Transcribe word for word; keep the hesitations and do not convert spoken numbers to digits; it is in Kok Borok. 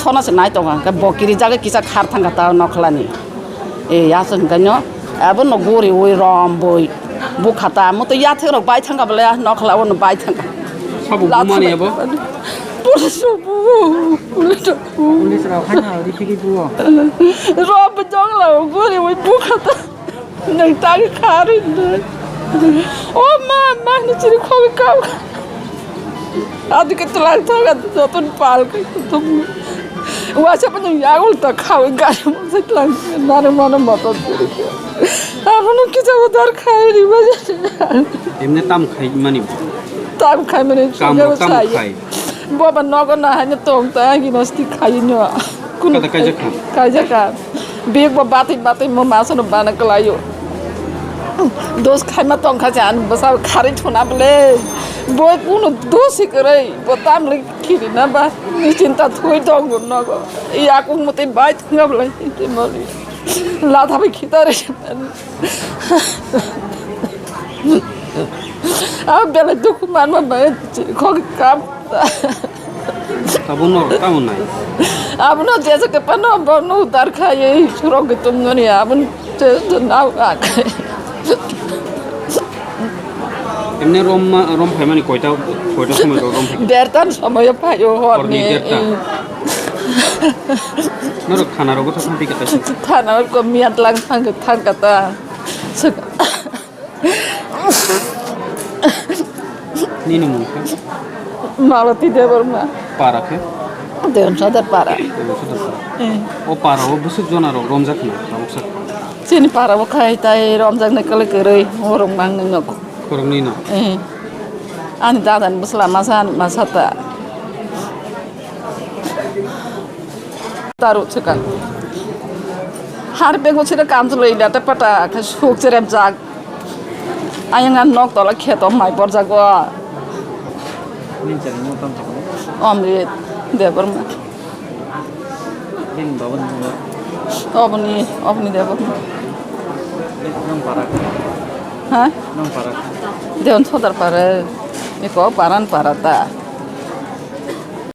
Khona se nai tongo, hwnkhe bo kiri jaga kisa khar thangkha ta nokhlani. E, ya se hwnkhe no, abo no guri ui rom bui bukha ta, mo to yathek rok bai thangkha bole nokhla o no bai thangkha. Sabo bumani abo? Police bu, police bu. Police rok haino riphi riphi o. Rom bui jongla o guri ui bukha ta. Nang tagi kharwi nang. O ma, ma ni chiri khogi kau. Adu ke tulang thaga joton pal kai kutum. Wasa pa nang yagul ta khawi gari mo se tulang nare mano motor chiri. Abo no kisa bo dar khai ri ba. Emne tam khai mani. Tam khai mani. Kam sugar tam khai. Bo ba nogo na hanya tong ta gi nosti khai no. Kun kata kaijak kha? Kaijak kha. Bek bo batwi batwi mo masono bana kwlaio. Dos khaima tongkha se ani bwsa kharwi thuna bwle. Bo kuno dos se kwrwi, bo tamle khirina ba. Ni chinta thui tong nogo. Yakung muti bai thanga bwle. Latha bai khitare. Ah, belai dukhu manma bai khok kam. Abo no tamo nai. Abo no jesa ke pano bo no dar khai surok ke tum no ni abo je nau ak. Emne rom ma, rom phaimani koita, koita somoi rom phai. Dertan somoi phaio hor ni. Hor ni derta. Norok thana rogo thang thang kata. Thana ko miat lang thang thang kata. Nini mung khe? Malati Debbarma. Para khe? Dewan Sadar para. Dewan Sadar para. Eh. O para o bwswk jona rok romjak na, tabuk sak. Chini para o khai tai romjak na kale kwrwi, o rok mang nang nok. Koroknwi no? Eh. Ani dada ni bwsla masa, masa ta. Taru chika. Har bego chira kam chulai da ta pata khe suk cherep jak. Ayang an nok tola kheto mai borjago. Nin chari mo tam chiko. Omrit Debbarma. Nin baban mo. Oboni, oboni Debbarma. Nang para. Ha? Nang para. Dewan Sadar para. Iko paran para ta.